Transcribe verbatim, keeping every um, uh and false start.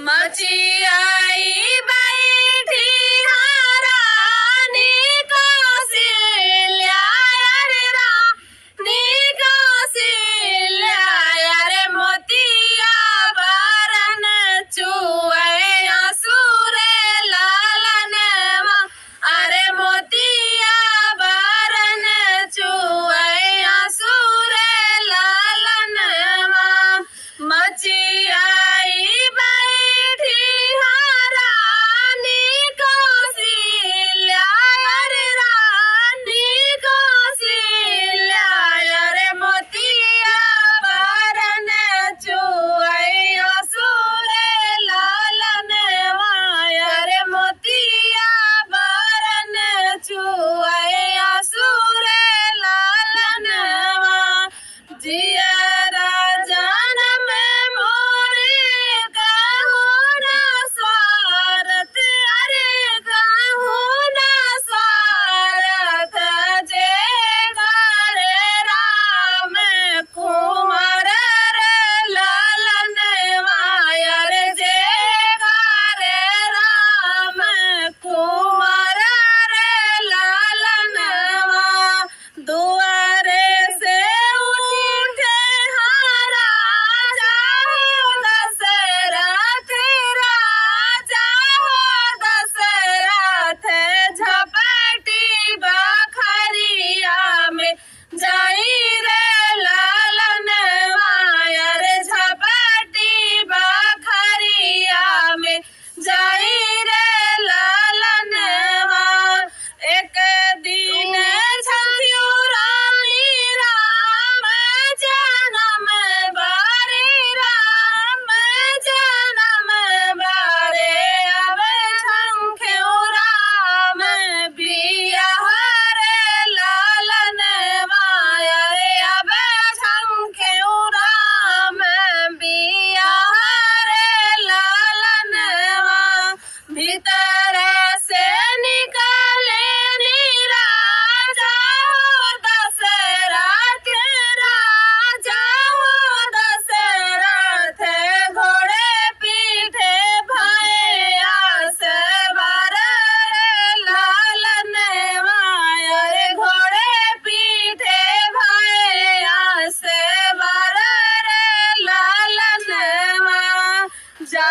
बचियाई बैठी हाँ रानी कौशल्या, अरे रानी कौशल्या, अरे मोतिया बरन चुए आँसू रे लालनवा, अरे मोतिया बरन चुए आँसू रे लालनवा। बचियाई बैठी हाँ रानी कौशल्या, अरे रानी कौशल्या, अरे मोतिया बरन चुए आँसू रे लालनवा, अरे मोतिया बरन चुए आँसू रे लालनवा। जियरा जानम मोरे कहूँ ना स्वारथ, अरे कहूँ ना स्वारथ, जे करे राम कुमार रे लालनवा, अरे जे करे राम कुमार रे लालनवा। दुआरे से उठे हाँ राजा हो दशरथ, राजा हो दशरथ, झपटी बखरिया में जाई रे लालनवा, अरे झपटी बखरिया में जाई रे लालनवा। एक दिन झंखियो रानी राम जनम बारे, राम जनम बारे, अब झंखियो राम बियाह रे लालनवा, अरे अब झंखियो राम बियाह रे लालनवा। भीतर से निकले नी राजा हो दशरथ, राजा हो दशरथ, घोड़े पीठे भैया सवार रे लालनवा, अरे घोड़े पीठे भैया सवार रे लालनवा। जा